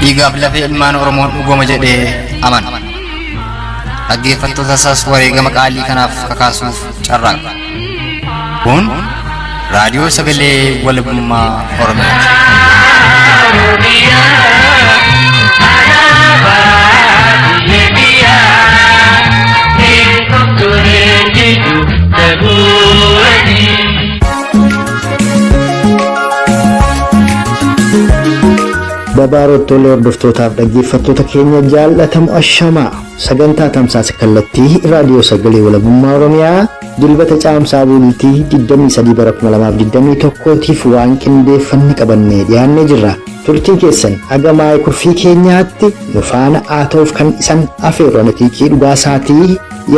Dhiigaaf lafee ilmaan Oromoon dhugooma jedhee amana. Dhaggeeffattoota isaas wareegama qaalii kanaaf kakaasuuf carraaqa. Kun raadiyoo sagalee walabummaa Oromiyaati. Babaarottolee hordoftootaaf dhaggeeffattoota keenya jaallatamu ashamaa sagantaa tamsaasa kallattii raadiyoo sagalee walabummaa Oromiyaa dilbata caamsaa bultii 23 bara 2021 tiif waan qindeeffanne qabannee dhiyaannee jirra. Turtiin keessan haga maayikirfii keenyaatti nu faana haa ta'uuf kan isan afeerru atiikii dhugaasaatii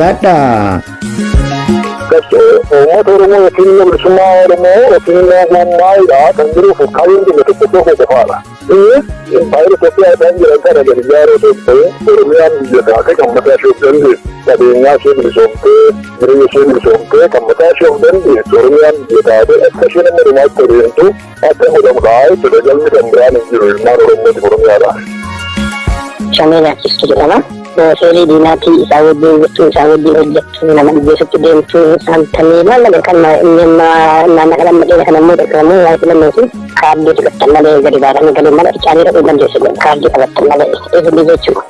yaadha. Uummata Oromoo yookiin immoo bilisummaa Oromoo yookiin immoo gommaa'idha kan jiruuf kaayyoon keenya tokko tokko qofaadha. Innis impaayera Itoophiyaa isaan jiran kana gadi ijaaruu osoo hin ta'in Oromiyaan biyya taate kan mataa ishee of dandeessu qabeenyaa ishee bilisoomtee jireenya ishee bilisoomtee kan mataa ishee of dandeessu Oromiyaan biyya taate akka isheen amma dhumaatti adeemtu akka godhamudha jechuudha galmi kan biraan hin jiru ilmaan Oromootiif Oromiyaadha. Shanee nyaachistu jedhama. Seelii diinaatii isaa wajjin jirtu, isaa wajjin hojjettu, nama ajjeesutti deemtu, saamtanii maal malee kan inni amma naannoo kana amma dheera kana immoo dirqamuu waa'ee filannoo fi kaardii fudhattan malee gadi baatanii galuu malee ficaanii dhaquu dandeessu kaardii qabattan malee eeguun jechuudha.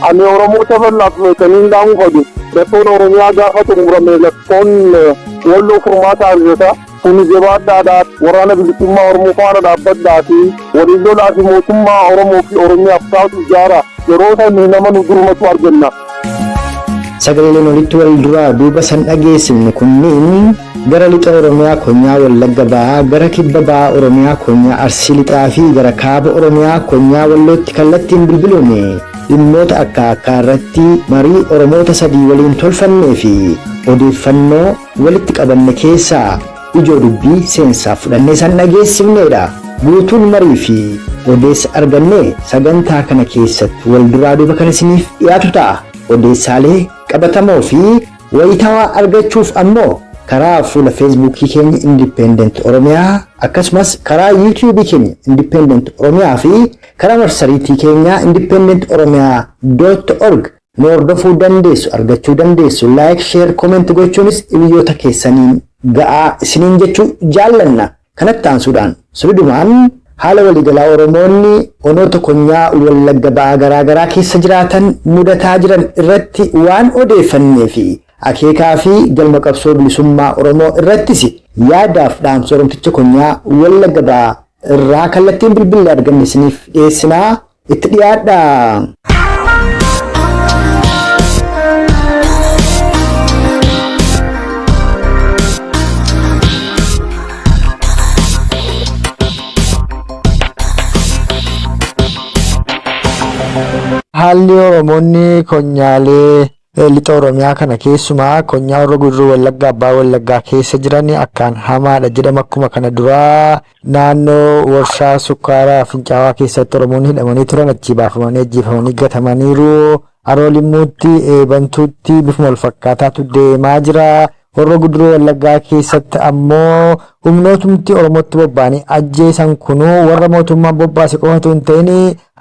Ani Oromoota bal'aaf kaniin dhaamuu fadu rakkoon Oromiyaa gaafa xumurame lakkoon walloo furmaata argata. Kun jabaadhaadha waraana bilisummaa Oromoo faana dhaabbadhaa fi waliin lolaa fi mootummaa Oromoo fi Oromiyaaf taatu ijaara yeroo sanii nama nu durmatu arganna. Sagaleen olitti wal duraa duuba san dhageessifne kunniin gara lixa Oromiyaa konyaa Wallagga Ba'aa, gara kibba Ba'aa Oromiyaa konyaa Arsii Lixaa fi gara kaaba Oromiyaa konyaa Wallootti kallattiin bilbiluun dhimmoota akka akkaa irratti marii Oromoota sadii waliin tolfannee fi odeeffannoo walitti qabanne keessaa ijoo dubbii seensaaf fudhannee san dhageessifneedha. Guutuun marii fi odeessa arganne sagantaa kana keessatti wal duraa duuba kan isiniif dhiyaatu ta'a. Odeessaalee qabatamoo fi wayitawaa argachuuf ammoo karaa fuula feesbuukii keenya Independent Oromiyaa akkasumas karaa yuutuubii keenya Independent Oromiyaa fi karaa marsariitii keenya independentoromiyaa.org nu hordofuu dandeessu argachuu dandeessu like share comment gochuunis hiriyoota keessaniin ga'aa isiniin jechuu jaallanna. Kanatti aansuudhaan suludumaan haala waliigalaa Oromoonni onoota konyaa Wallagga Ba'aa garaa garaa keessa jiraatan mudataa jiran irratti waan odeeffannee fi akeekaa fi galma qabsoo bilisummaa Oromoo irrattis yaadaaf dhaamsa Oromticha konyaa Wallagga Ba'aa irraa kallattiin bilbillee arganne isiniif dhiyeessinaa itti dhiyaadha. Haalli Oromoonni konyaalee lixa Oromiyaa kana keessumaa konyaa warra Guduruu Wallaggaa Abbaa Wallaggaa keessa jiran akkaan hamaadha jedhama. Akkuma kana duraa naannoo warshaa sukkaaraa Fincaawaa keessatti Oromoonni hidhamanii turan achii baafamanii ajjeefamanii gatamaniiru. Haroo Limmuutti Eebantuutti bifuma wal fakkaataatu deemaa jira. Horroo Guduruu Wallaggaa keessatti ammoo humnootumti Oromootti bobba'anii ajjeesan kunuu warra mootummaan bobbaase qofatu hin ta'in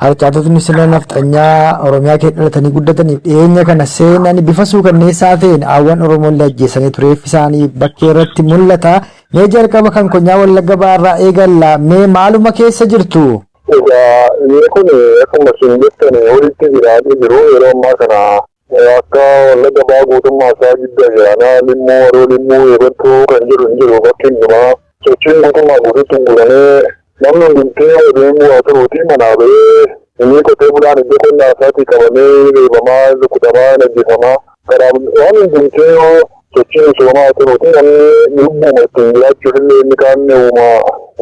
harcaatotni sirna nafxanyaa Oromiyaa keessa dhalatanii guddataniif dhiyeenya kana seenan bifa suukanneessaa ta'een hawwan Oromoollee ajjeesanii tureef isaanii bakkee irratti mul'ata. Mee jalqaba kan konyaa Wallagga Ba'aarraa eegalla. Mee maaluma keessa jirtu? Egaa inni kun akkuma isin jettan walitti jiraatee jiru yeroo ammaa kana akka Wallagga Ba'aa guutummaa isaa gidda ayyaanaa Limmuu Haroo Limmuu Eebantuu kan jedhu hin jiru bakki hundumaa sochiin guutummaa guutuutti guutamee namni hundumtuu adeemuu haa turuutii manaa ba'ee inni qotee bulaan iddoo qonnaa isaatii qabamee reebamaa rukutamaa ajjeefamaa kanaaf waan hundumtuu sochii misoomaa haa turuutii namni lubbuma ittiin jiraachuuf illee inni kaan uuma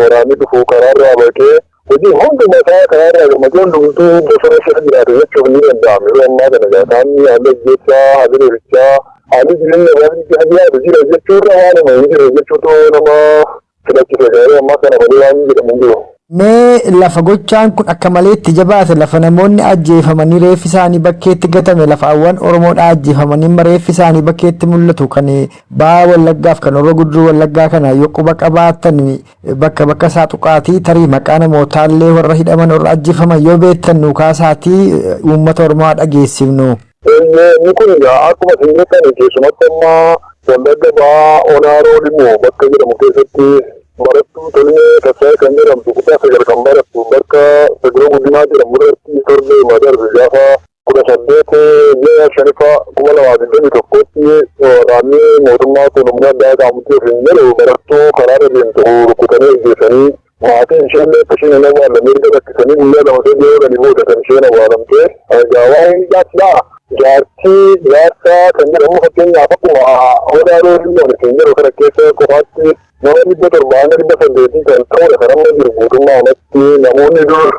waraanni dhufu karaarraa baqee hojii hunduma isaa karaarraa gammadee hundumtuu bosona keessa jiraatu jechuuf ni danda'ama. Yeroo ammaa kana egaa kaan haalli ajjeechaa, haalli reebichaa, haalli jireenya hawaasni jiraatu jira jechuurra waanuma hin jiru jechuutu nama filachisa. Yeroo ammaa kana malee waan jedhamu hin jiru. Mee lafa gochaan kun akka maleetti jabaate, lafa namoonni ajjeefamanii reeffi isaanii bakkeetti gatame, lafa hawwan Oromoodhaa ajjeefamanii reeffi isaanii bakkeetti mul'atu kan Baha Wallaggaaf kan Horroo Guduruu Wallaggaa kana yoo quba qabaattan, bakka bakka isaa tuqaatii, tarii maqaa namootaallee warra hidhaman, warra ajjeefaman yoo beektan nu kaasaatii uummata Oromoo haa dhageessifnu. Inni kun egaa akkuma isin jettan, keessumatti amma Wallagga Bahaa Onaaroo Limmoo bakka jedhamu keessatti barattuu Tolinee Tasfaayee kan jedhamtu, kutaa 9 kan barattu, bakka Sagiroo Guddinaa jedhamu irratti torbee darbe gaafa 18 ji'a 5ffaa 2021tti waraanni mootummaa kun humna addaa qaamotii ofiin jedhu barattuu karaarra deemtu rukutanii ajjeesanii, maatiin ishee akka isheen hin awwaallamne erga rakkisanii guyyaa 2 3 oolanii booda kan isheen awwaalamte. Egaa waa'een jaarsaa, jaartii, jaarsaa kan jedhamu, fakkeenyaaf akkuma Onaaroo Limmoon isin jedhu kana keessa qofaatti nama 700 hanga 800 kan ta'udha kan amma jiru. Guutummaa amatti namoonni dur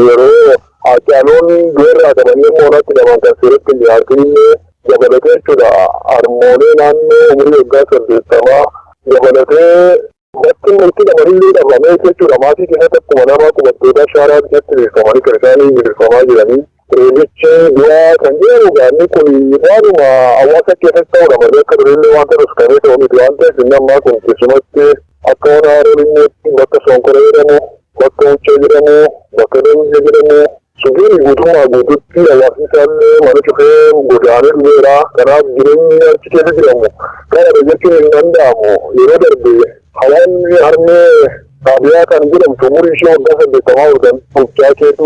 yeroo Haacaaluun du'arraa qabanii amma honaatti dhaban kan seeratti hin dhiyaatin illee dabalatee jechuudha. Harmoolee naannoo umurii waggaa 80 dabalatee bakki itti dhaban illee dhabamee jechuudha. Maatii keessatti akkuma nama qubattootaa shaaraa keessatti beekamanii kan isaanii gidirfamaa jiranii. Reebichi du'aa kan jedhamu gaanni kun waanuma hawaasa keessatti ta'udha malee akka durillee wanta dhoskamee ta'u miti waan ta'eef, inni ammaa kun keessumatti akka Onaaroo Limmootti bakka Sonkora jedhamu, bakka Uccee jedhamu, bakka Dawwee jedhamu sugiin guutummaa guututti hawaasni isaallee mana cufee godaanee dhumeera. Kanaaf jireenyi achi keessa jiramu kanadha jechuun hin danda'amu. Yeroo darbe hawaasni harmee Saabiyaa kan jedhamtu umurii ishee waggaa 80 ol kan bulchaa keetu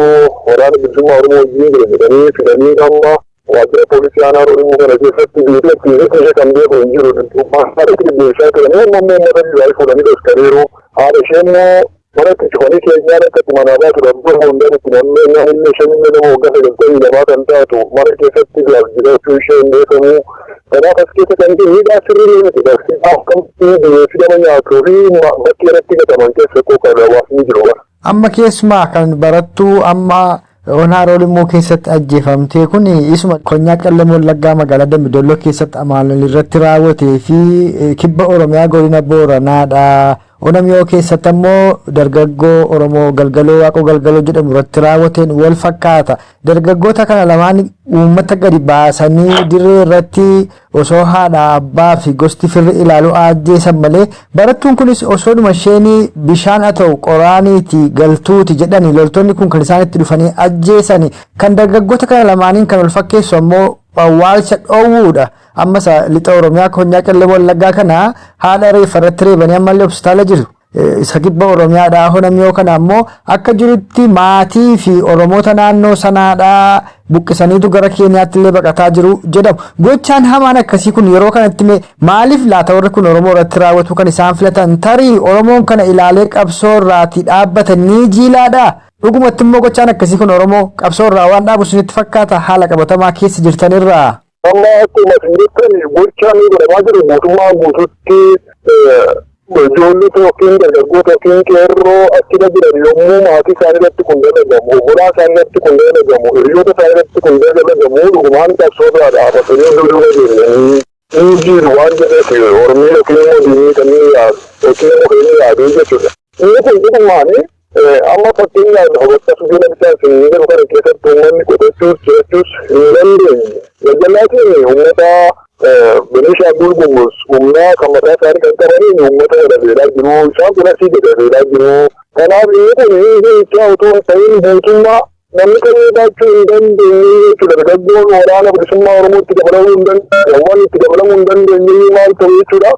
Waraana Bilisummaa Oromoo wajjin jira jedhanii fidanii amma waajjira poolisii aanaa Oromoo kana keessatti duutii aktiivist ishee kan beeku hin jiru. Maasaraatti deddeebisaa turanii amma immoo uummata biyyaa fuudhanii dhoskaniiru. Haadha ishee immoo mana itti cufanii keenyaan akka itti manaa baatu dhabduu hundaan itti nam'ee nyaanni isheen illee nama waggaa 92 kan taatu mana keessatti du'aaf jiraachuu ishee hin beekamu. Kanaaf as keessa kan jiru miidhaa sirrii miti. Akkamii bineensi nama nyaatuu fi bakkee irratti gataman keessa koo kan hawaasni jiru. Amma keessumaa kan barattuu amma Onaaroo Limmoo keessatti ajjeefamtee kun isuma konyaa Qellem Wallaggaa magaalaa Dambidolloo keessatti amaalan irratti raawwatee fi kibba Oromiyaa godina Booranaadha. Onamiyoo keessatti ammoo dargaggoo Oromoo Galgaloo Waaqoo Galgaloo jedhamu irratti raawwateen wal fakkaata. Dargaggoota kana lamaan uummata gadi baasanii dirree irratti osoo haadha abbaa fi gosti firri ilaalu ajjeesan malee, barattuun kunis osoodhuma isheen bishaan haa ta'u qoraaniiti galtuuti jedhani loltoonni kun kan isaan itti dhufanii ajjeesani. Kan dargaggoota kana lamaaniin kan wal fakkeessu ammoo awwaalcha dhoowwuudha. Amma lixa Oromiyaa konyaa Qellem Wallaggaa kana haadha reeffa irratti reebanii ammallee hospitaala jiru. Isa kibba Oromiyaadhaa Onamiyoo kana ammoo akka jirutti maatii fi Oromoota naannoo sanaadhaa buqqisaniitu gara Keeniyaatti illee baqataa jiru jedhamu. Gochaan hamaan akkasii kun yeroo kanatti mee maaliif laata warri kun Oromoo irratti raawwatu kan isaan filatan? Tarii Oromoon kana ilaalee qabsoo irraatii dhaabbatan ni jiilaadha? Dhugumatti immoo gochaan akkasii kun Oromoo qabsoo irraa waan dhaabu isinitti fakkaata haala qabatamaa keessa jirtanirraa? Amma akkuma isin jettan, gochaan godhamaa jiru guutummaa guututti ijoollota yookiin dargaggoota yookiin qeerroo achirra jiran yommuu maatii isaanii irratti kun dalagamu, obbolaa isaanii irratti kun dalagamu, hiriyoota isaanii irratti kun dalagamu, dhugumaan qabsoo irraa dhaabatanii duuba deemanii ni jiru waan jedheef Oromii yookiin immoo diinii kan inni yaadu yookiin immoo kan inni yaadu jechuudha. Inni kun dhugumaan amma fakkeenyaaf lafa bakka sujuuda bitaa isin jedhu kana keessatti uummanni qotachuus jirachuus hin dandeenye. Gajjallaatiin uummata Beenishaangul Gumuz humna kan mataa isaanii kan qabaniin uummata gadabeelaa jiru. Isaan kun asii gadabeelaa jiru. Kanaaf inni kun hiikaa utuu hin ta'in guutummaa namni kamuu baachuu hin dandeenye jechuudha. Dargaggoon Waraana Bilisummaa Oromoo itti dabalamuu hin dandeenye, waan itti dabalamuu hin dandeenye maal ta'u jechuudha.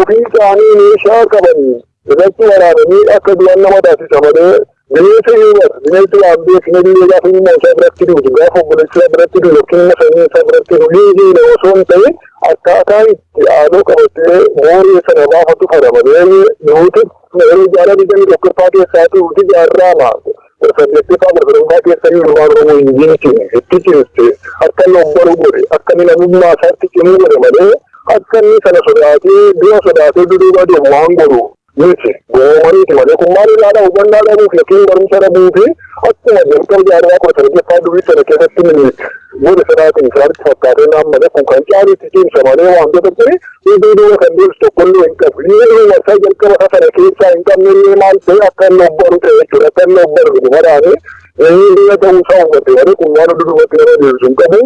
Ofii isaanii meeshaa qabanii irratti waraananii akka du'an nama taasisa malee, bineensa yoo bara bineensi waan beekne illee gaafa ilma isaa biratti duutu, gaafa obboleessa isaa biratti du'u yookiin ilma sanyii isaa biratti du'u hiila osoo hin ta'in akkaataa itti haaloo qabatee booree sana baafatu fada malee, nuti yeroo jaarraa 21ffaa keessaa nuti jaarraama 18ffaa 17ffaa keessa ilmaan Oromoo hin jinkine itti cimse, akka inni of baru godhe, akka inni namummaa isaatti cimuu godhe malee, akka inni sana sodaatee, du'a sodaatee duduuba deemu waan godhu miti. Goomaniiti malee kun maal irraa hubannaa dhabuuf yookiin barumsa dhabuu fi akkuma jalqaba jaarraa 18ffaa durii sana keessatti Minilik Goda sanaatiin isaanitti fakkaatee naan kun kan caalutti cimsa malee wantoota kuni hunduu duuba kan deemsu tokkollee hin qabu. Yeroo wasaa jalqaba sana keessaa hin qabne illee maal ta'e akka inni obbaru ta'e jechuudha. Akka inni obbaru dhugumadaani inni ta'uu isaa hubate malee kun waan hunduu duubatti nama deemsu hin qabu.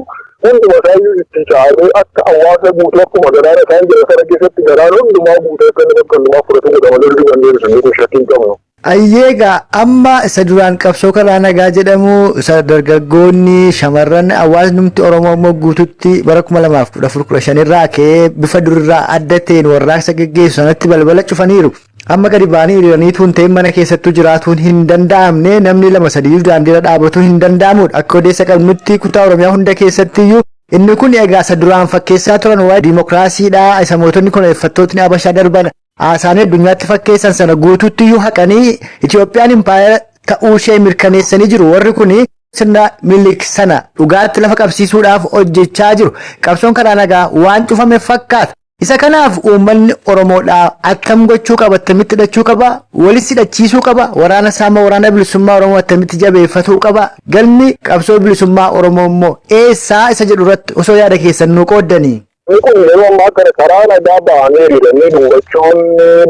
Hunduma isaayyuu itti caalee akka hawaasa guutuu akkuma galaana isaan jira sana keessatti galaana hundumaa guutuu akka inni bakka hundumaa fudhatu godha malee duuba deemsu inni kun shakkii hin qabnu. Ayyeegaa amma isa duraan qabsoo karaa nagaa jedhamu isa dargaggoonni shamarran hawaasnumti Oromoo immoo guututti bara 2014-15 irraa ka'ee bifa durirraa adda ta'een warraaqsa geggeessu sanatti balbala cufaniiru. Amma gadi ba'anii hiriiraniitu hin ta'in mana keessattuu jiraatuun hin danda'amne, namni lama sadiyyuu daandiirra dhaabatuun hin danda'amudha. Akka odeessa qabnutti kutaa Oromiyaa hunda keessattiyyuu inni kun egaa isa duraan fakkeessaa turan waa'ee diimokiraasiidha, isa mootonni koloneeffattootni Habashaa darban haasaanii addunyaatti fakkeessan sana guutuuttiyyuu haqanii Itoophiyaan impaayera ta'uu ishee mirkaneessanii jiru. Warri kun sirna Minilik sana dhugaatti lafa qabsiisuudhaaf hojjechaa jiru. Qabsoon karaa nagaa waan cufame fakkaata. Isa kanaaf uummanni Oromoodhaa attam gochuu qaba, attamitti hidhachuu qaba, walis hidhachiisuu qaba, waraana saama waraana bilisummaa Oromoo attamitti jabeeffatuu qaba, galmi qabsoo bilisummaa Oromoo immoo eessaa isa jedhu irratti osoo yaada keessan nuu qooddanii. Inni kun yeroo ammaa kana karaa nagaa ba'anii hiriiranii dubbachuun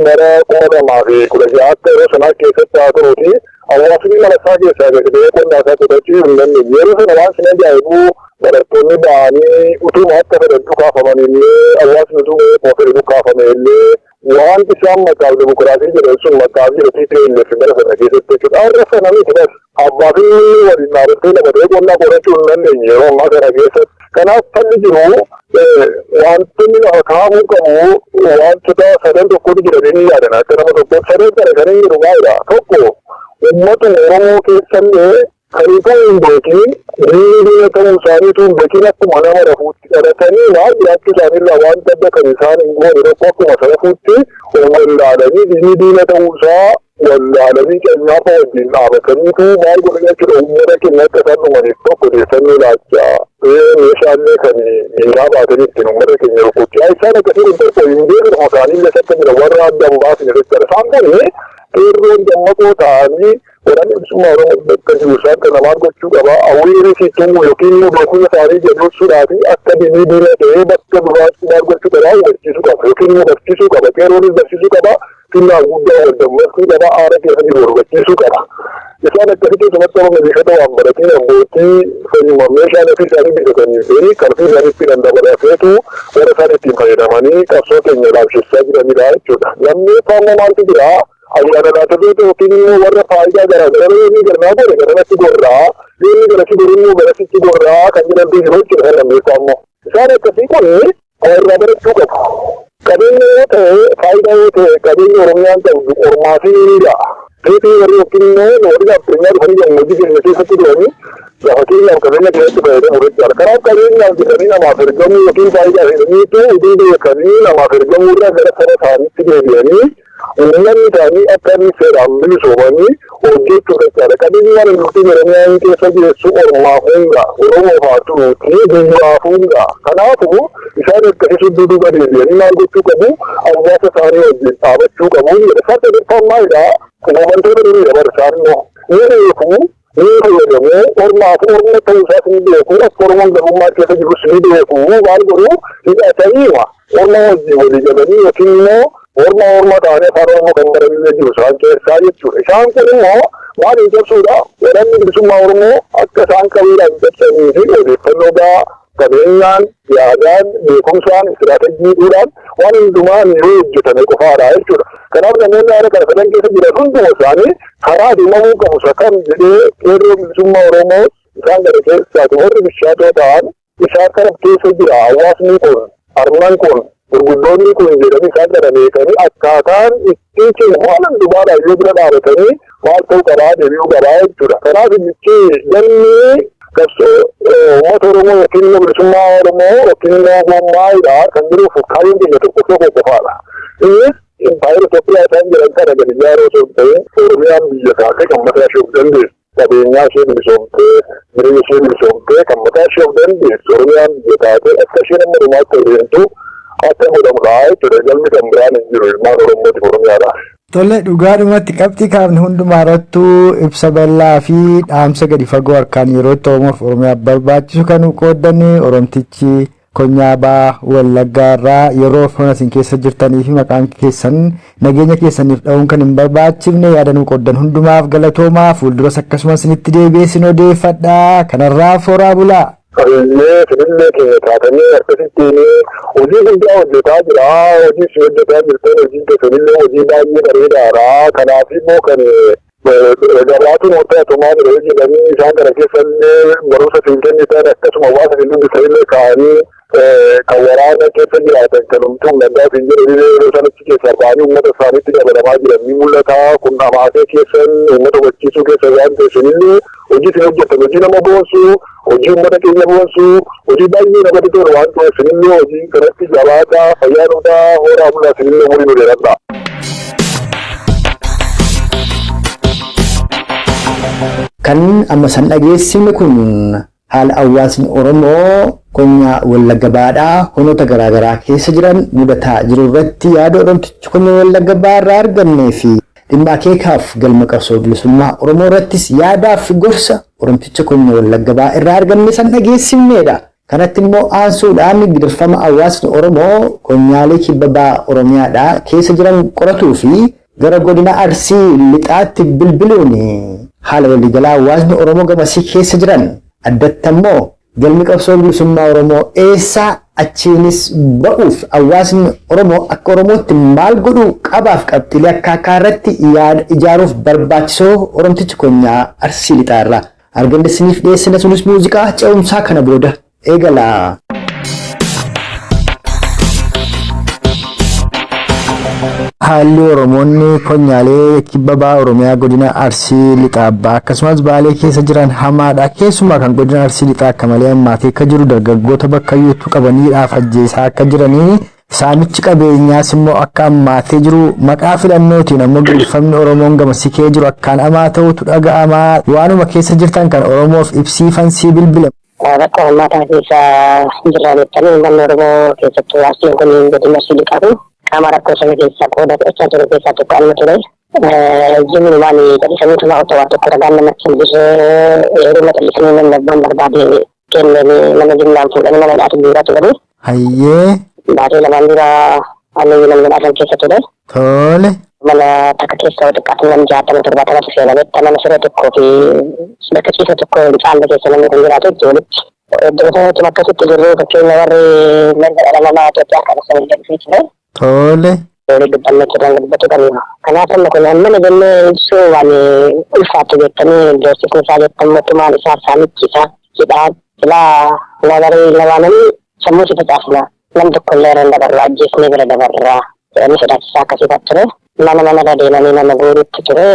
bara 2016 akka yeroo sanaa keessatti haa ta'uuti hawaasni mana isaa keessaa gadi ba'ee qonnaa isaa qotachuu hin dandeenye. Yeroo sana waan sin ajaa'ibu barattoonni ba'anii utuma akka fedhan dhukaafaman illee, hawaasni utuu akkuma fedhe dhukaafame illee, wanti isaan maqaaf dimokiraasii jedhan sun maqaaf jedhu TPLF bara sana keessatti jechuudha. Har'a sana miti bas abbaa fi waliin dhaabattee lafa ta'ee qonnaa qotachuu hin dandeenye yeroo ammaa kana keessatti. Kanaaf falli jiru wantoonni lafa kaa'amuu qabu wantoota sadan tokkotu jira jedhanii yaadan akka nama tokko sadan kana kan inni jiru maalidha? Tokko, uummata Oromoo keessallee kan utuu hin beekin, diinni diina ta'uu isaanii utuu hin beekin, akkuma nama rafuutti dhalatanii maal jiraachuu isaaniirraa wanta adda kan isaan hin goone tokko akkuma isa rafuutti wallaalanii, diinni diina ta'uu isaa wallaalanii, canyaafa wajjin dhaabataniitu maal godhan jechuudha. Uummata keenya akka isaan dhumaniif tokko odeeffannoo laachaa, meeshaalee kan diinaa baatanii ittiin uummata keenya rukuchaa isaan akkasii kun tokko hin beeknu isaanii illee akka jira warra adda hin baasne jechuudha. Isaan kun qeerroon dammaqoo ta'anii waraanni bilisummaa Oromoo bakka jiru isaan kana maal gochuu qaba? Awweerii tumuu yookiin immoo beekumsa isaanii jabeessuudhaa fi akka diinii diina ta'ee bakka biraatti maal gochuu qaba? Hubachiisuu qaba yookiin immoo barsiisuu qaba. Qeerroonis barsiisuu qaba. Finnaa guddaa wal dammaqsuu qaba. Aara keessa jiru wal hubachiisuu qaba. Isaan akkasii keessumatti amma meeshota waan baratiin abbootii fayyuma meeshaa ofii isaanii bitatanii fi qarshii isaanii ittiin dabalateetu warra isaan ittiin fayyadamanii qabsoo keenya laamsessaa jiranidha jechuudha. Lammeeffaa immoo maaltu jira? Ayyaana laatabeeta yookiin immoo warra faayidaa garaa garaa yoo inni garanaa godhe garanatti gorraa, yoo inni garasi godhe immoo garasitti gorraa kan jedhamtu jiru jechuudha lammeeffaa immoo. Isaan akkasii kun irraa barachuu qabu. Qabeenya yoo ta'e, faayidaa yoo ta'e, qabeenya Oromiyaan qabdu ormaa fi ni ga'a. Teetii warri yookiin immoo warri addunyaa dhufanii gammoojjii keenya keessatti turanii lafa keenyaaf qabeenya keenyatti fayyadamu jechuudha. Kanaaf qabeenyaaf jedhanii namaaf ergamuu yookiin faayidaa jedhaniitu utuu beekanii namaaf ergamuu irraa gara saba isaaniitti deebi'anii uummanni isaanii akka inni seeraan bilisoomanii hojjechuu jechaadha. Qabeenyi waan hin Oromiyaan keessa geessu ormaaf hunda, Oromoof haa turuuti biyyaaf hunda. Kanaafuu isaan akkasii duuba deebi'anii maal gochuu qabu? Hawaasa isaanii wajjin dhaabachuu qabu jedha. Isaan sadaffaan maalidha? Goobantoota durii dabar isaan immoo ni beeku, ni fayyadamu, ormaaf orma ta'uu isaas ni beeku, akka Oromoon garbummaa keessa jirus ni beeku, maal godhu? Hidhataniima orma wajjin walii galanii yookiin immoo orma orma ta'anii afaan Oromoo kan baranillee jiru isaan keessaa jechuudha. Isaan kun immoo maal hin cabsuudha? Waraanni bilisummaa Oromoo akka isaan qabeedhaan cabsanii fi odeeffannoo gahaa qabeenyaan, yaadaan, beekumsaan, istiraatejiidhaan waan hundumaan yoo hojjetame qofaadha jechuudha. Kanaaf namoonni haala kana sadan keessa jiran hunduma isaanii karaa deemamuu qabu isa kam jedhee qeerroo bilisummaa Oromoo isaan kana keessaati warri bishaatoo ta'an isaan kana keessa jira, hawaasni kun, armaan kun, gurguddoonni kun jedhanii isaan kana beekanii akkaataan ittiin cimu waan hundumaadhaan yoo bira dhaabatanii maal ta'uu qabaa deebi'uu qabaa jechuudha. Kanaaf inni galmi qabsoo uummata Oromoo yookiin immoo bilisummaa Oromoo yookiin immoo gommaa'idha kan jiruuf kaayyoon keenya tokko tokko qofaadha. Innis impaayera Itoophiyaa isaan jedhan kana gadi ijaaruu osoo hin ta'in Oromiyaan biyya taatee kan mataa ishee of dandeessu, qabeenyaa ishee bilisoomtee, jireenya ishee bilisoomtee kan mataa ishee of dandeessu Oromiyaan biyya taatee akka isheen amma dhumaatti adeemtu akka godhamudha jechuudha. Galmi kan biraan hin jiru ilmaan Oromootiif Oromiyaadhaaf. Tole, dhugaadhumatti qabxii kaafne hundumaa irrattuu ibsa bal'aa fi dhaamsa gadi fagoo harkaan yeroo itti Oromoof Oromiyaaf barbaachisu kan qooddan Oromtichi Konyaa Baha Wallaggaa irraa yeroo foon isin keessa jirtanii fi maqaan keessan nageenya keessaniif dha'uun kan hin barbaachifne yaada nuu qooddan hundumaaf galatoomaa. Fuulduras akkasumas isinitti deebi'ee isin odeeffadha. Kanarraa horaa bulaa. Illee finillee keenya taatanii akkasittiin hojii guddaa hojjetaa jira. Hojii isin hojjetaa jirtan, hojii keessanillee hojii baay'ee bareedaadha. Kanaaf immoo kan gabaatu murtaa'atumaa jira jedhanii isaan kana keessallee barumsa isin kennitan, akkasuma hawaasa isin dubbisanillee ka'anii kan waraana keessa jiraatan, kan humtuu gaddaa isin jedhanillee yeroo isaan achi keessaa ba'anii uummata isaaniitti dabalamaa jiran ni mul'ata. Kun dhamaatee keessan uummata hubachiisuu keessa waan ta'e, isinillee hojii isin hojjetan hojii nama boonsu, hojii uummata keenya boonsu, hojii baay'ee namatti tolu waan ta'eef, isinillee hojii kanatti jabaataa, fayyaa nuudhaa, horaa bulaa, isinillee umurii nu dheeradha. Kan amma san dhageessifne kun haala hawaasni Oromoo Konyaa Wallagga Bahaadhaa honoota garaagaraa keessa jiran mudataa jiru irratti yaada Oromtichi Konyaa Wallagga Bahaa irraa argannee fi dhimma akeekaaf galma qabsoo bilisummaa Oromoo irrattis yaadaaf gorsa Oromticha Konyaa Wallagga Bahaa irraa arganne san dhageessifneedha. Kanatti immoo aansuudhaan gidirfama hawaasni Oromoo konyaalee kibba baha Oromiyaadhaa keessa jiran qoratuu fi gara godina Arsii Lixaatti bilbiluun haala waliigalaa hawaasni Oromoo gamasii keessa jiran, addatti ammoo galmi qabsoo bilisummaa Oromoo eessaa, achiinis ba'uuf hawaasni Oromoo akka Oromootti maal godhuu qabaaf qabxiilee akka akkaa irratti yaada ijaaruuf barbaachisoo Oromtichi Konyaa Arsii Lixaa irraa arganne isiniif dhiyeessina. Sunis muuziqaa ce'umsaa kana booda eegala. Haalli Oromoonni konyaalee kibba baha Oromiyaa godina Arsii Lixaa Abbaa akkasumas Baalee keessa jiran hamaadha. Keessumaa kan godina Arsii Lixaa akka malee hammaatee akka jiru, dargaggoota bakka iyyuutu qabaniidhaaf ajjeesaa akka jiranii, saamichi qabeenyaas immoo akka hammaatee jiru, maqaa filannootiin ammoo gidirfamni Oromoon gamasii kee jiru akkaan hamaa ta'utu dhaga'ama. Waanuma keessa jirtan kan Oromoof ibsiifan sii bilbile. Rakkoo hammaataa keessa jirra jettanii, uummanni Oromoo keessattuu Arsiin kun, godina Arsii Lixaa kun qaama rakkoo sana keessa qooda fudhachaa ture keessaa tokko amma ture. Jimlumaan callisaniituma otoo waa tokko ragaan namatti hin jirre yeroo callisanii namni abbaan barbaade kennanii nama jumlaan fuudhanii mana hidhaatti guuraa turani. Hayyee. Baatee 2n dura ani mana hidhaa keessa ture. Tole. Mana takka keessa yoo xiqqaatu namni 60 70tu seena beekta, mana siree tokkoo fi bakka ciisa tokko hin caalle keessa namni kun jiraatu itti walitti. Iddoo sanatti akkasitti jirru, fakkeenya warri mirga dhala namaa Itoophiyaa kana sana illee dhufee ture. Tole. Walii dubbannee turre, dubbatu qabna. Kanaaf amma kun hammana jennee ibsuu waan ulfaatu jettanii, doorsisni isaa jettan, mootummaan isaa, saamichi isaa, hidhaa silaa nabaree nawaamanii sammuu si facaasna, nam tokko illee irra hin dabarru, ajjeesnee bira dabarra jedhanii sodaachisaa akkasii ture. Mana manarra deemanii nama guuruutti ture.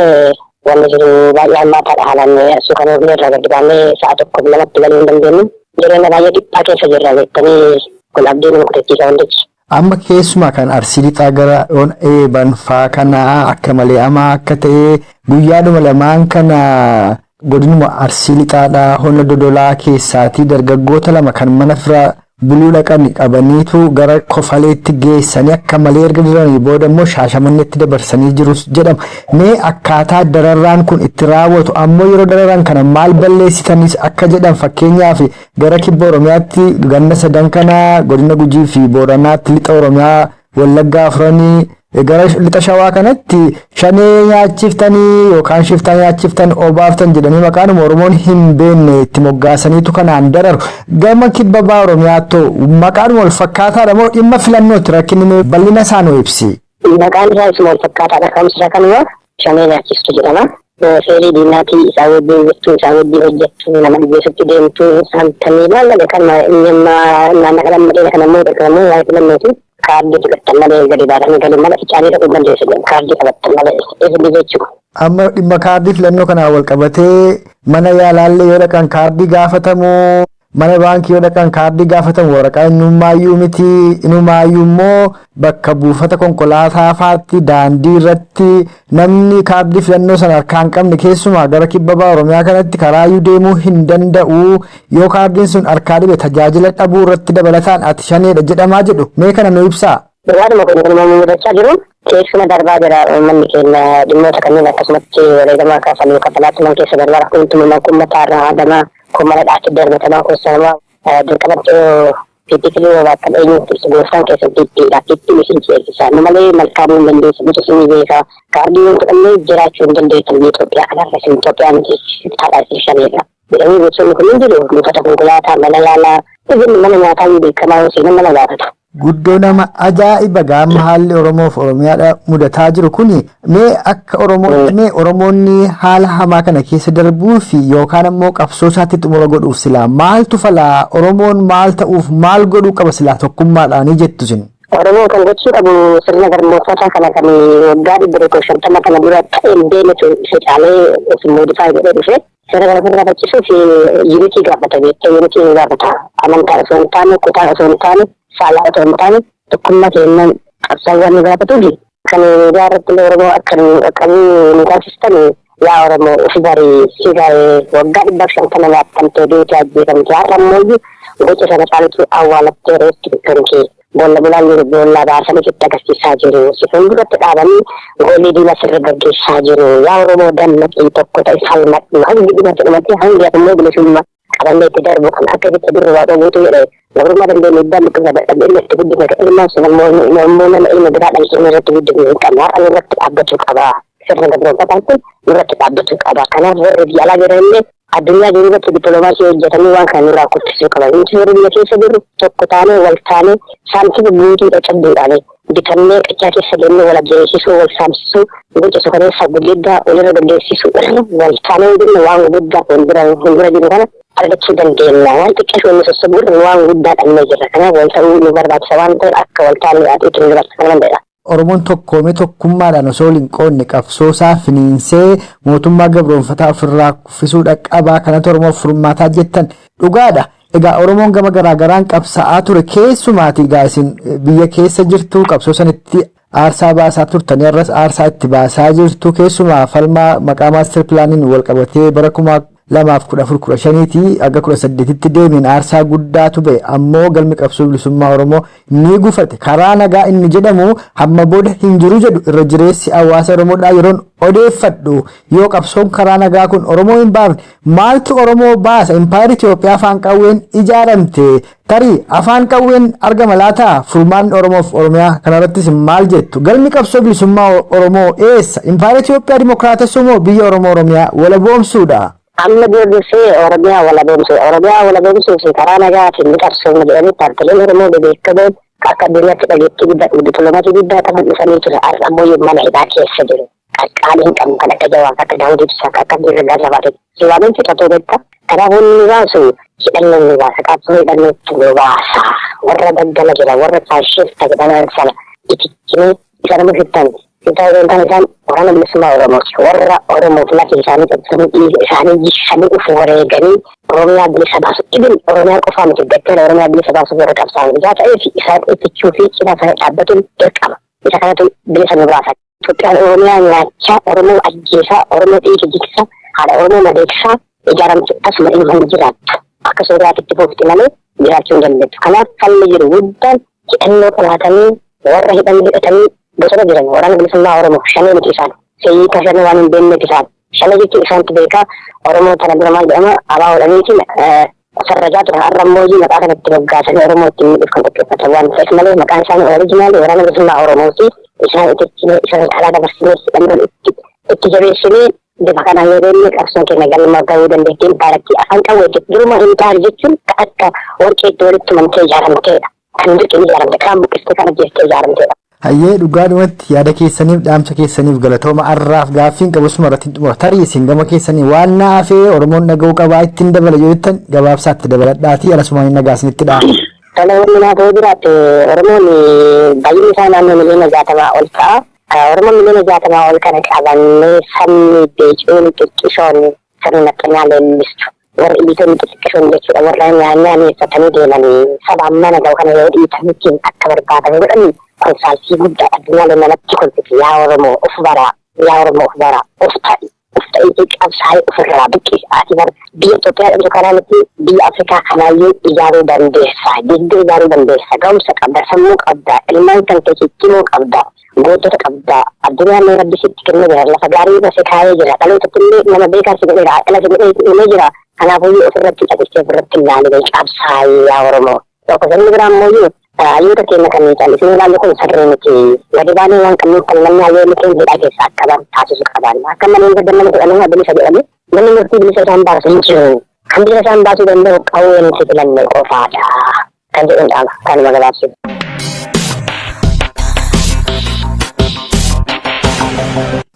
Wanni jiru baay'ee hammaataadha, haalaan suukanuufne irraa gadi baannee sa'a tokkoof lamatti galuu hin dandeenyu. Jireenya baay'ee dhiphaa keessa jirra jettanii, kun abdii nama kutachiisa wantichi. Amma keessumaa kan Arsii Lixaa gara on Eeban faa kana akka malee hamaa akka ta'e, guyyaadhuma lamaan kana godinuma Arsii Lixaadhaa hona Dodolaa keessaatii dargaggoota lama kan mana fira buluu dhaqan qabaniitu gara Kofaleetti geessanii akka malee erga diranii booda immoo Shaashamanneetti dabarsanii jirus jedhama. Mee akkaataa dararraan kun itti raawwatu, ammoo yeroo dararan kana maal balleessitanis akka jedhan, fakkeenyaaf gara kibba Oromiyaatti ganna sadan kana godina Gujii fi Booranaatti, lixa Oromiyaa Wallaggaa afuranii, gara lixa Shawaa kanatti shanee nyaachiftanii yookaan shiftaa nyaachiftan, obaaftan jedhanii maqaanuma Oromoon hin beekne itti moggaasaniitu kanaan dararu. Gama kibba baha Oromiyaatoo maqaanuma wal fakkaataadha moo dhimma filannootti rakkinni bal'ina isaa nu ibsi? Maqaan isaa isuma wal fakkaataadha. Ka'umsi isaa kanuma, shanee nyaachistu jedhama. Seerii diinaatii isaa wajjin jirtu, isaa wajjin hojjettu, nama ajjeesutti deemtu, saamtanii maallaqa kanuma inni amma naannoo kana amma dheera kana immoo beekamu waa'ee filannooti. Kaardii fudhattan malee gadi baatanii galuun mana ficaanii dhaquu dandeessu jedhu, kaardii qabattan malee ifni jechuudha. Amma dhimma kaardii filannoo kanaan wal qabatee mana yaalaallee yoo dhaqan kaardii gaafatamu, mana baankii yoo dhaqan kaardii gaafatamu, waraqaa eenyummaayyuu miti, inumaayyuu immoo bakka buufata konkolaataa faatti daandii irratti namni kaardii filannoo sana harkaa hin qabne keessumaa gara kibba baha Oromiyaa kanatti karaayyuu deemuu hin danda'u. Yoo kaardiin sun harkaa dhibe tajaajila dhabuu irratti dabalataan ati shaneedha jedhamaa jedhu. Mee kana nu ibsaa. Dhugaadhuma kun kan mudachaa jiru keessuma darbaa jira uummanni keenya dhimmoota kanneen akkasumatti wareegamaa kaafaluu kafalaa tuman keessa darbaa kun tumamaa kun mataa irraa haadamaa kun mana dhaatti darbatamaa kun sanamaa dirqamatti PP filuu baattan eenyutti ibsu gooftaan keessan PPdha. PPn isin ceesisa. Nu malee malkaamuu hin dandeessu. Nuti isin beeka. Kaardii yoo fudhannee jiraachuu hin dandeessan biyya Itoophiyaa kanarra isin Itoophiyaa miti shiftaadha isin shaneedha. Jedhanii gochoonni kun hin jiru. Buufata konkolaataa, mana yaalaa, even mana nyaataa iyyuu beekamaa yoo seenan nama gaafatu. Guddoo nama ajaa'iba gaamma haalli Oromoof Oromiyaadha mudataa jiru kuni mee akka Oromootti mee Oromoonni haala hamaa kana keessa darbuu fi yookaan ammoo qabsoo isaatti xumura godhuuf silaa maaltu falaa Oromoon maal ta'uuf maal godhuu qaba silaa tokkummaadhaanii jettu isin. Oromoon kan gochuu qabu sirna garboomfataa kana kan waggaa 150 kana dura ta'een deemetu isa caalee of modify godhee dhufe. Seera kana ofirraa faccisuuf unity gaafata beektee unity nu gaafata. Amantaa osoo hin taane, kutaa osoo hin taane, saalaa osoo hin taane tokkummaa keenyan qabsaa'uu nu gaafatuufi kan miidiyaa irratti illee Oromoo akka nu qaqqabuu nu taasistan yaa Oromoo ufi bari si ga'e waggaa 150 nyaattamtee duute ajjeefamte har'a ammoo gocha sana caaltu awwaalattee reeffi kan kee boolla bulaan jiru boollaa baasanii sitti agarsiisaa jiru. Si fuulduratti dhaabanii goolii diina sirra gaggeessaa jiru. Yaa Oromoo dammaqii tokko ta'i falmadhu. Hangi dhumate dhumate hangi hafummoo bilisummaa qabannee itti darbu kan akka ibitta durri waaqa guutuu jedhe gabrummaa dandeenye iddaan buqqisa dadhabne ilma itti guddifne kan ilmaan sun ammoo nama ilma biraa dhalchine irratti guddifne hin qabne har'a nurratti dhaabbachuu qaba. Sirna gabroonfataan kun nurratti dhaabbachuu qaba. Kanaaf warri biyya alaa jiran illee addunyaa jiru irratti dippiloomaasii hojjetanii waan kana nurraa kuffisuu qaban. Nuti warri biyya keessa jirru tokko taanee wal taanee saantima guutuudha cabduudhaan bitannee qachaa keessa deemnee wal ajjeesisuu, wal saamsisuu, gocha sukaneessaa gurguddaa walirra gaggeessisuu irra wal taanee hojjenne waan gurguddaa fuuldura jiru kana argachuu dandeenya. Waan xiqqashu inni sossobuu irra waan guddaa dhabnee jirra. Kanaaf wal ta'uu nu barbaachisa waan ta'eef akka wal taanee yaaduu nu barbaachisa kana danda'eera. Oromoon tokkoomee tokkummaadhaan osoo wal hin qoodne qabsoosaa finiinsee mootummaa gabroonfataa ofirraa kuffisuudha qabaa kanatu Oromoof furmaataa jettan dhugaadha. Egaa Oromoon gama garaagaraan qabsaa'aa ture keessumaati egaa isin biyya keessa jirtu qabsoo sanitti aarsaa baasaa turtanii har'as aarsaa itti baasaa jirtu keessumaa falmaa maqaa maastar pilaaniin wal qabatee bara 2014 15tii hanga 18tti deemeen aarsaa guddaatu ba'e ammoo galmi qabsoo bilisummaa Oromoo ni gufate karaa nagaa inni jedhamu hamma booda hin jiru jedhu irra jireessi hawaasa Oromoodhaa yeroon odeeffadhu yoo qabsoon karaa nagaa kun Oromoo hin baafne maaltu Oromoo baasa impaayerri Itoophiyaa afaan qawween ijaaramte tarii afaan qawween argama laata furmaanni Oromoof Oromiyaa kanarrattis maal jettu galmi qabsoo bilisummaa Oromoo eessa impaayera Itoophiyaa dimokiraatessuu moo biyya Oromoo Oromiyaa walaboomsuudha. Amma dursee Oromiyaa walaboomsuu Oromiyaa walaboomsuu fi karaa nagaatiin ni qabsoomna jedhanii paartileen Oromoo bebeekamoon akka addunyaatti dhageettii guddaa dippiloomaasii guddaa qaban dhufanii ture. Har'a ammoo mana hidhaa keessa jiru. Qaqqaalii hin qabnu kan akka Jawaar, kan akka Daawud Ibsaa, kan akka Abdii Raggaasaa fa'aati. Si waamiin fixatoo beekta. Kanaaf wanni nu baasu hidhannoon nu baasa. Qabsoo hidhannootti nu baasa. Warra daggala jira, warra faashista jedhaman sana itichinee isa nama fittan. Fittaa osoo hin taane isaan waraana bilisummaa Oromooti. Warra Oromoof lafee isaanii cabsanii dhiiga isaanii jigsanii of wareeganii Oromiyaa bilisa baasu. Ibin Oromiyaa qofaa miti daggala Oromiyaa bilisa baasuuf warra qabsaa'an. Ijaa ta'eef isaan ittichuu fi cinaa isaanii dhaabbatuun dirqama. Isa kanatu bilisa nu baasa. Itoophiyaan Oromiyaa nyaachaa, Oromoo ajjeesaa, Oromoo dhiiga jigsaa, haadha Oromoo madeessaa ijaaramte tasuma ilma hin jiraattu. Akka Sooriyaatti itti fufti malee jiraachuu hin dandeettu. Kanaaf falli jiru guddaan hidhannoo qabaatanii warra hidhannoo hidhatanii bosona jiran waraana bilisummaa Oromoo shanee miti isaan. Hiika shanee waan hin beekneef isaan. Shanee jechuun isaantu beekaa Oromoo tana dura maal jedhama abaa godhaniitiin farrajaa turan har'a immoo maqaa kanatti moggaasanii Oromoo ittiin miidhuuf kan qopheeffatan waan ta'eef malee maqaan isaanii original waraana bilisummaa Oromooti. Isaan itti isaan alaa dabarsinee hidhannoon itti jabeessinee bifa kanaan yoo deemne qabsoon keenya galma gahuu dandeettii impaayarattii afaan qawweetti duruma impaayar jechuun akka warqeetti walitti tumamtee ijaaramteedha. Kan dirqiin ijaaramte kaan buqqistee kan ajjeestee ijaaramteedha. Hayyee dhugaadhumatti yaada keessaniif dhaamsa keessaniif galatooma har'aaf gaaffiin qabu suma irratti xumura. Tarii isin gama keessanii waan na hafee Oromoon dhaga'uu qabaa ittiin dabala yoo jettan gabaabsaatti dabaladhaatii anasumaan nagaa isinitti dhaama. Tola wanni naaf yoo jiraate Oromoon baay'inni isaa naannoo miliyoona 60 ol ta'a. Oromoon miliyoona 60 ol kana qabannee sabni beecuun xiqqishoon sirna nafxanyaa leellistu. Warri elitoonni xixiqqishoon jechuudha warra nyaanyaa mi'eeffatanii deemanii saba ammana ga'u kana yoo dhiitaniitiin akka barbaadamu godhanii kun saalfii guddaadha. Addunyaalee namatti kolfiti yaa Oromoo of baraa yaa Oromoo of baraa of ta'i. Of ta'iitii qabsaa'ee ofirraa buqqisi. Ati bar biyya Itoophiyaa jedhamtu kanaa miti, biyya Afrikaa kanaayyuu ijaaruu dandeessa. Diigdee ijaaruu dandeessa. Ga'umsa qabda, sammuu qabda, ilmaan kan kee ciccimoo qabda, gootota qabda. Addunyaan illee Rabbi sitti kennee jira. Lafa gaarii irra si kaa'ee jira. Dhalootatti illee nama beekaa si godheera. Aqila si godhee si uumee jira. Kanaafuyyuu ofirratti calistee ofirratti hin ilaalin, qabsaa'i yaa Oromoo. Tokko inni biraa immoo hayyoota keenya kan callisnee ilaallu kun sirrii miti. Gadi baanee waan qabnuuf kan namni hayyoonni keenya hidhaa keessaa akka ba'an taasisuu qaban. Akka malee gadda nama 12 bilisa jedhamu, namni murtii bilisa isaan baasu hin jiru. Kan bilisa isaan baasuu danda'u qawwee nuti filanne qofaadha. Kan jedhuun dhaama. Kanuma gabaabsuuf.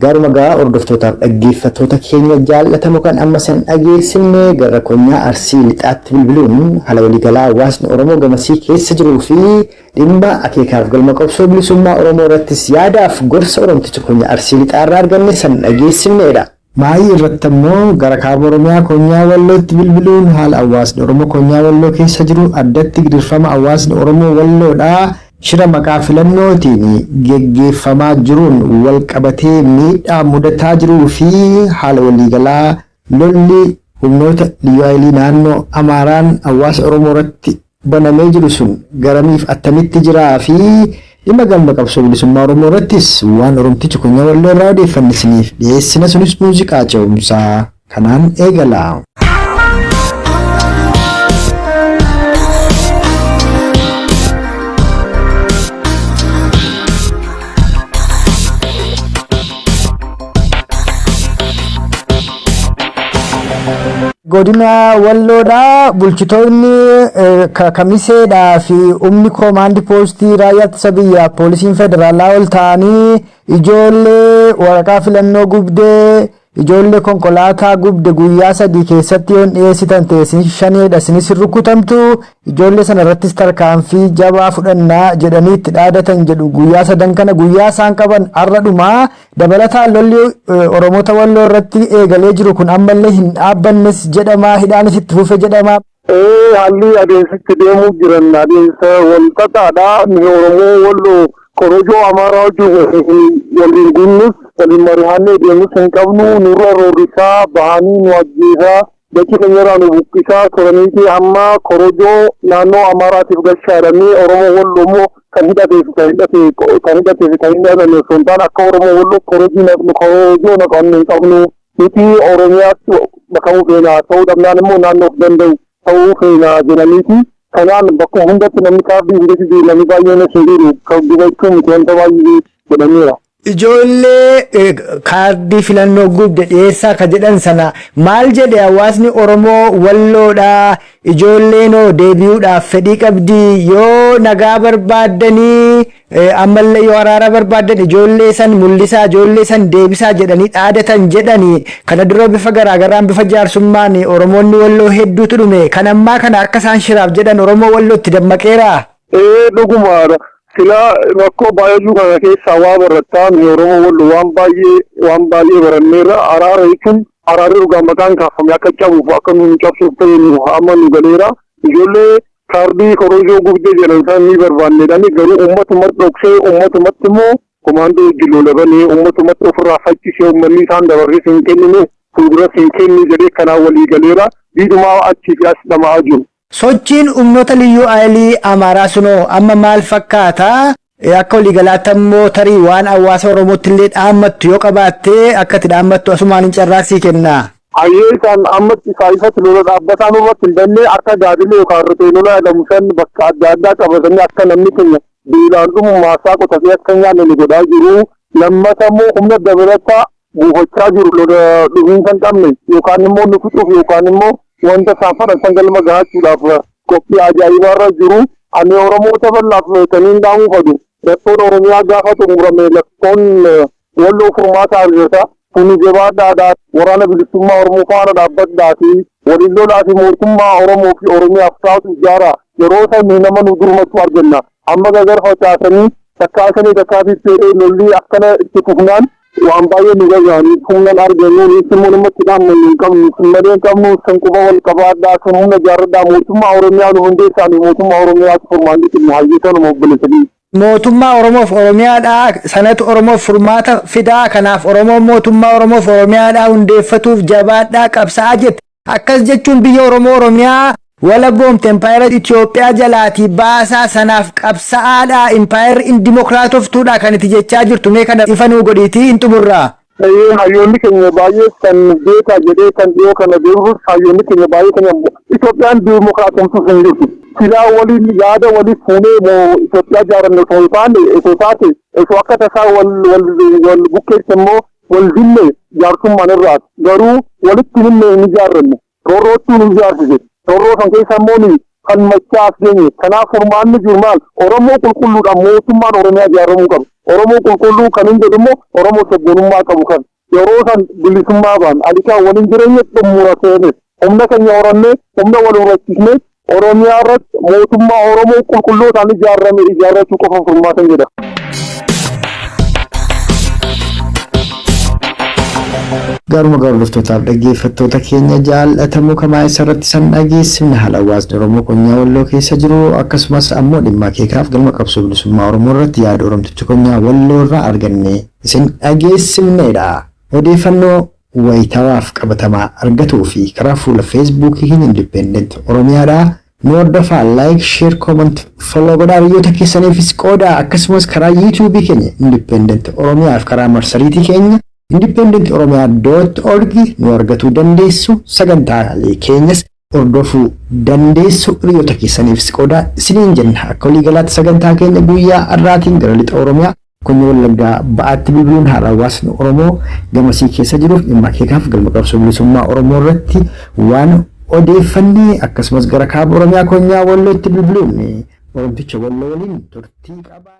Gaaruma gaa hordoftootaaf dhaggeeffattoota keenya jaallatamoo, kan amma san dhageessifne gara konyaa Arsii Lixaatti bilbiluun haala waliigalaa hawaasni Oromoo gamasii keessa jiruu fi dhimma akeekaaf galma qabsoo bilisummaa Oromoo irrattis yaadaaf gorsa Oromticha konyaa Arsii Lixaa irraa arganne san dhageessifneedha. Maayii irratti ammoo gara kaaba Oromiyaa konyaa Wallootti bilbiluun haala hawaasni Oromoo konyaa Walloo keessa jiru, addatti gidirfama hawaasni Oromoo Walloodhaa shira maqaa filannootiin geggeeffamaa jiruun wal qabatee miidhaa mudataa jiruu fi haala waliigalaa lolli humnoota liyyuu haayilii naannoo Amaaraan hawaasa Oromoo irratti banamee jiru sun garamiif attamitti jiraa fi dhimma galma qabsoo bilisummaa Oromoo irrattis waan Oromtichi konyaa Walloo irraa odeeffanne isiniif dhiyeessina. Sunis muuziqaa ce'umsaa kanaan eegala. Godina Walloodhaa bulchitoonni Kamiseedhaa fi humni koomaandi poostii, raayyaa ittisa biyyaa, poolisiin federaalaa ol ta'anii ijoollee waraqaa filannoo gubdee, ijoollee konkolaataa gubde guyyaa 3 keessatti yoon dhiyeessitan ta'e isin shaneedha, isinis hin rukutamtu, ijoollee sana irrattis tarkaanfii jabaa fudhannaa jedhanii itti dhaadatan jedhu. Guyyaa sadan kana guyyaa isaan qaban har'a dhumaa. Dabalataan lolli Oromoota Walloo irratti eegalee jiru kun ammallee hin dhaabbannes jedhama, hidhaanis itti fufe jedhama. Haalli adeemsitti deemuu jiran adeemsa wal xaxaadha. Nuyi Oromoo Walloo korojoo Amaaraa wajjin waliin guunnus waliin mari'annee deemus hin qabnu. Nurra roorrisaa bahanii nu ajjeesaa, dachee keenyarraa nu buqqisaa turaniiti hamma korojoo naannoo Amaaraatiif gashaadhanii. Oromoo Walloo immoo kan hidhatee fi kan hidhatee kan hidhatee fi kan hin hidhanne osoo hin taane, akka Oromoo Walloo korojii naqnu korojoo naqannu hin qabnu. Nuti Oromiyaatti makamuu feena, ta'uu dhabnaan immoo naannoo of danda'u ta'uu feena jedhaniiti. Kanaan bakkuma hundatti namni kaardii hin jiru, namni baay'een hin jiru, kan gubachuu miti wanta baay'ee godhameera. Ijoollee kaardii filannoo gubde dhiyeessaa ka jedhan sana maal jedhe hawaasni Oromoo Walloodhaa? Ijoolleenoo deebi'uudhaaf fedhii qabdi? Yoo nagaa barbaaddanii, ammallee yoo araara barbaaddan, ijoollee san mul'isaa, ijoollee san deebisaa jedhanii dhaadatan jedhanii. Kana dura bifa garaagaraan, bifa jaarsummaan Oromoonni Walloo hedduutu dhume. Kan ammaa kana akka isaan shiraaf jedhan Oromoo Wallootti dammaqeera. Ee, dhuguma silaa rakkoo baay'ee kana keessaa waa barattaa. Nuyi Oromoo Walloo waan baay'ee baranneerra. Araara jechuun araarri dhugaa maqaan kaafame akka cabuuf, akka nu cabsuuf ta'e nu amma nu galeera. Ijoollee kaardii korojoo gubdee jedhan san ni barbaanneedhani, garuu uummatumatti dhoksee, uummatumatti immoo komaandoo wajjin lolabanii, uummatumatti ofirraa faccisee, uummanni isaan dabarsee hin kennine, fuuldura hin kennu jedhee kanaan walii galeera. Diidumaa achii fi as dhama'aa jiru. Sochiin humnoota liyyuu haayilii Amaaraa sunoo amma maal fakkaata? Akka waliigalaatti ammoo tarii waan hawaasa Oromootti illee dhaammattu yoo qabaatte, akka itti dhaammattu asumaan hin carraaksii kenna. Hayyee, isaan ammatti isaa ifatti lola dhaabbataa nurratti hin banne. Akka gaadilee yookaan riphee lola jedhamu san bakka adda addaa qabatanii akka namni keenya beelaan dhumu, maasaa qotatee akka hin nyaanne nu godhaa jiru. Lammata immoo humna dabalataa buufachaa jiru, lola dhufiinsa hin qabne yookaan immoo nu fixuuf yookaan immoo wanta isaan fedhan san galma gahachuudhaaf qophii ajaa'ibaarra jiru. Ani Oromoota bal'aaf kaniin dhaamuu fadu, rakkoon Oromiyaa gaafa xumurame lakkoon Walloo furmaata argata. Kuni jabaadhaadha. Waraana Bilisummaa Oromoo faana dhaabbadhaa fi waliin lolaa fi mootummaa Oromoo fi Oromiyaaf taatu ijaara. Yeroo san nama nu durmatu arganna. Amma gargar facaasanii takkaa shanii takkaa fiffee lolli akkana itti fufnaan waan baay'ee nu gaga'anii humnan argannu. Nuti immoo namatti dhaammannu hin qabnu. Sun malee hin qabnu. Sun quba wal qabaadhaa. Sun humna ijaarradhaa. Mootummaa Oromiyaa nu hundeessaa. Mootummaa Oromiyaatu furmaanni kenna. Hayyee, kanuma obboleessa. Mootummaa Oromoof Oromiyaadhaa sanatu Oromoof furmaata fidaa, kanaaf Oromoon mootummaa Oromoof Oromiyaadhaa hundeeffatuuf jabaadhaa qabsaa'aa jette. Akkas jechuun biyya Oromoo Oromiyaa walaboomte impaayera Itoophiyaa jalaatii baasaa, sanaaf qabsaa'aadhaa, impaayerri indimokiraatoftuudha kan itti jechaa jirtu. Mee kana ifa nuu godhiitii hin xumurraa. Hayyoonni keenya baay'ee kan beekaa jedhee kan dhiyoo kana deemuuf, hayyoonni keenya baay'ee kan Itoophiyaan dimokiraatomtuuf hin jirtu. Silaa waliin yaada waliif fuunee moo Itoophiyaa ijaaranne osoo hin taane, osoo taate, osoo akka tasaa wal wal wal bukkeetti immoo wal dinne jaarsummaan irraati. Garuu walitti hinne hin ijaarranne. Roorroottuu nu ijaarsise. Roorroo san keessa immoo kan machaa as geenye. Kanaaf furmaanni jiru maal? Oromoo qulqulluudhaan mootummaan Oromiyaa ijaaramuu qaba. Oromoo qulqulluu kan hin jedhu immoo Oromoo sabboonummaa qabu kan. Yeroo san bilisummaa baan alikaa waliin jireenya xumura seene. Humna keenya horannee, humna wal horachiisnee, Oromiyaa irratti mootummaa Oromoo qulqullootaan ijaarame ijaarrachuu qofa furmaatan jedha. Garuma hordoftootaaf dhaggeeffattoota keenya jaallatamoo kamaa irratti san dhageessifne, haala hawaasni Oromoo konyaa Walloo keessa jiru, akkasumas ammoo dhimma akeekaaf galma qabsoo bilisummaa Oromoo irratti yaada Oromticha konyaa Walloo irraa arganne isin dhageessifnedha. Odeeffannoo wayitawaaf qabatamaa argatuu fi karaa fuula Feesbuukii keenya Independent Oromiyaadhaa nu hordofaa, like, share, comment, follow godhaa, biyyoota keessaniifis qoodaa. Akkasumas karaa Yuutuubii keenya Independent Oromiyaa fi karaa marsariitii keenya independentoromiyaa.org nu argatuu dandeessu. Sagantaalee keenyas hordofuu dandeessu, hiriyoota keessaniifis qoodaa isiniin jenna. Akka waliigalaatti sagantaa keenya guyyaa har'aatiin gara lixa Oromiyaa konyaa Wallaggaa Ba'aatti bilbiluun haala hawaasni Oromoo gamasii keessa jiruuf dhimma akeekaaf galma qabsoo bilisummaa Oromoo irratti waan odeeffannee, akkasumas gara kaaba Oromiyaa konyaa Wallootti bilbiluun Oromticha Walloo waliin turtii qabaa.